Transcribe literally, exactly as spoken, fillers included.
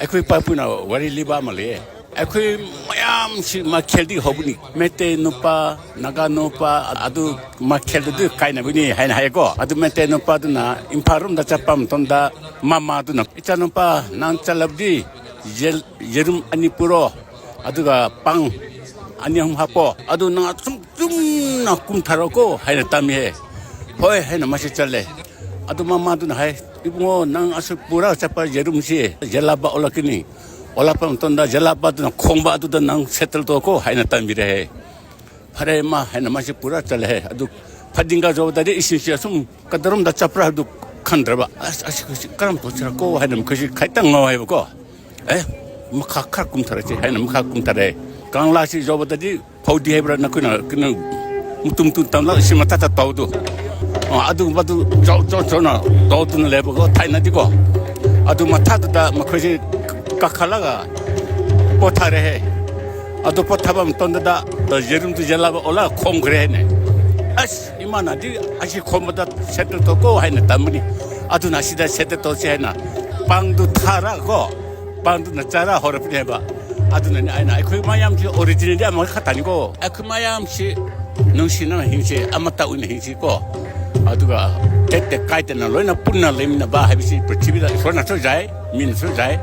ꯑꯩꯈꯣꯏ ꯄꯥꯄꯨꯅ ꯋꯥꯔꯤ ꯂꯤꯕ ꯑꯃ ꯂꯩꯌꯦ꯫ ꯑꯩꯈꯣꯏ ꯃꯌꯥꯝꯁꯤ ꯃꯈꯦꯜꯗꯤ ꯍꯧꯕꯅꯤ꯫ ꯃꯩꯇꯩ ꯅꯨꯄꯥ, ꯅꯥꯒꯥ ꯅꯨꯄꯥ, ꯑꯗꯨ ꯃꯈꯦꯜꯗꯨꯗꯤ ꯀꯥꯏꯅꯕꯅꯤ ꯍꯥꯏꯅ ꯍꯥꯏꯌꯦꯀꯣ꯫ ꯑꯗꯨ ꯃꯩꯇꯩ ꯅꯨꯄꯥꯗꯨꯅ ꯏꯝꯐꯥꯜ ꯔꯣꯝꯗ ꯆꯠꯄ ꯃꯇꯝꯗ ꯃꯃꯥꯗꯨꯅ, "ꯏꯆꯥꯅꯨꯄꯥ, ꯅꯪ ꯆꯠꯂꯕꯗꯤ ꯌꯦꯜ-, ꯌꯦꯔꯨꯝ ꯑꯅꯤ ꯄꯨꯔꯣ, ꯑꯗꯨꯒ ꯄꯥꯡ ꯑꯅꯤ ꯑꯍꯨꯝ ꯍꯥꯞꯄꯣ, ꯑꯗꯨ ꯅꯪ ꯑꯁꯨꯝ ꯆꯨꯝꯅ ꯀꯨꯝꯊꯔꯛꯑꯣꯀꯣ" ꯍꯥꯏꯅ ꯇꯝꯃꯤ ꯍꯥꯏ꯫ "ꯍꯣꯏ" ꯍꯥꯏꯅ ꯃꯥꯁꯤ ꯆꯠꯂꯦ꯫ ꯑꯗꯨ ꯃꯃꯥꯗꯨꯅ ꯍꯥꯏ, "ꯏꯕꯨꯡꯉꯣ, ꯅꯪ ꯑꯁꯨꯛ ꯄꯨꯔꯒ ꯆꯠꯄ ꯌꯦꯔꯨꯝꯁꯤ ꯌꯦꯜꯂꯥꯕ ꯑꯣꯜꯂꯛꯀꯅꯤ꯫ ꯑꯣꯜꯂꯛꯄ ꯃꯇꯝꯗ ꯌꯦꯜꯂꯥꯕꯗꯨꯅ ꯈꯣꯡꯕ ꯑꯗꯨꯗ ꯅꯪ ꯁꯦꯇꯜ ꯇꯧꯀꯣ" ꯍꯥꯏꯅ ꯇꯝꯕꯤꯔꯦ ꯍꯥꯏ꯫ ꯐꯔꯦ ꯃꯥ ꯍꯥꯏꯅ ꯃꯥꯁꯤ ꯄꯨꯔ ꯆꯠꯂꯦ ꯍꯥꯏ꯫ ꯑꯗꯨ ꯐꯗꯤꯡꯒ ꯌꯧꯕꯗꯗꯤ ꯏꯁꯤꯡꯁꯤ ꯑꯁꯨꯝ ꯀꯗꯔꯣꯝꯗ ꯆꯠꯄ꯭ꯔꯥ ꯍꯥꯏꯕꯗꯨ ꯈꯪꯗ꯭ꯔꯕ꯫ "ꯑꯁ, ꯑꯁꯤ, ꯑꯁꯤ ꯀꯔꯝ ꯇꯧꯁꯤꯔꯀꯣ?" ꯍꯥꯏꯅ ꯃꯈꯣꯏꯁꯤ ꯈꯤꯇꯪ ꯉꯥꯎꯋꯦꯕꯀꯣ꯫ "ꯑꯦ, ꯃꯈꯥ ꯈꯔ ꯀꯨꯝꯊꯔꯁꯤ" ꯍꯥꯏꯅ ꯃꯈꯥ ꯀꯨꯝꯊꯔꯦ꯫ ꯀꯪꯂꯥꯁꯤ ꯌꯧꯕꯗꯗꯤ ꯐꯧꯗꯤ ꯍꯥꯏꯕ꯭ꯔꯥ ꯅꯈꯣꯏꯅ ꯀꯩꯅꯣ ꯃꯇꯨꯝ ꯃꯇꯨꯝ ꯇꯝꯂꯒ ꯏꯁꯤꯡ ꯃꯊꯛꯇ ꯇꯧꯗꯨ, ꯑ, ꯑꯗꯨꯒꯨꯝꯕꯗꯨ ꯆꯥꯎ ꯆꯥꯎ ꯆꯥꯎꯅ ꯇꯧꯗꯨꯅ ꯂꯩꯕꯀꯣ ꯊꯥꯏꯅꯗꯤꯀꯣ꯫ ꯑꯗꯨ ꯃꯊꯛꯇꯨꯗ ꯃꯈꯣꯏꯁꯤ ꯀꯥꯈꯠꯂꯒ ꯄꯣꯊꯥꯔꯦꯍꯦ꯫ ꯑꯗꯨ ꯄꯣꯊꯥꯕ ꯃꯇꯝꯗꯨꯗ ꯌꯦꯔꯨꯝꯗꯨ ꯌꯦꯜꯂꯥꯕ ꯑꯣꯜꯂꯒ ꯈꯣꯡꯈ꯭ꯔꯦ ꯍꯥꯏꯅꯦ꯫ ꯑꯁ, ꯏꯃꯥꯅꯗꯤ ꯑꯁꯤ ꯈꯣꯝꯕꯗ ꯁꯦꯇꯜ ꯇꯧꯀꯣ ꯍꯥꯏꯅ ꯇꯝꯕꯅꯤ꯫ ꯑꯗꯨꯅ ꯑꯁꯤꯗ ꯁꯦꯇꯜ ꯇꯧꯁꯤ ꯍꯥꯏꯅ ꯄꯥꯡꯗꯨ ꯊꯥꯔꯒꯀꯣ, ꯄꯥꯡꯗꯨꯅ ꯆꯥꯔ ꯍꯧꯔꯛꯄꯅꯦꯕ꯫ ꯑꯗꯨꯅꯅꯦ ꯑꯩꯅ, ꯑꯩꯈꯣꯏ ꯃꯌꯥꯝꯁꯤ ꯑꯣꯔꯤꯖꯤꯅꯦꯜꯗꯤ ꯑꯃꯈꯛꯇꯅꯤꯀꯣ꯫ ꯑꯩꯈꯣꯏ ꯃꯌꯥꯝꯁꯤ ꯅꯨꯡꯁꯤꯅꯅ ꯍꯤꯡꯁꯤ, ꯑꯃꯠꯇ ꯑꯣꯏꯅ ꯍꯤꯡꯁꯤꯀꯣ꯫ ꯑꯗꯨꯒ ꯇꯦꯛ ꯇꯦꯛ ꯀꯥꯏꯗꯅ ꯂꯣꯏꯅ ꯄꯨꯟꯅ ꯂꯩꯃꯤꯟꯅꯕ ꯍꯥꯏꯕꯁꯤ ꯄ꯭ꯔꯤꯊꯤꯕꯤꯗ ꯏꯁꯣꯔꯅꯁꯨ ꯌꯥꯏ, ꯃꯤꯅꯁꯨ ꯌꯥꯏ꯫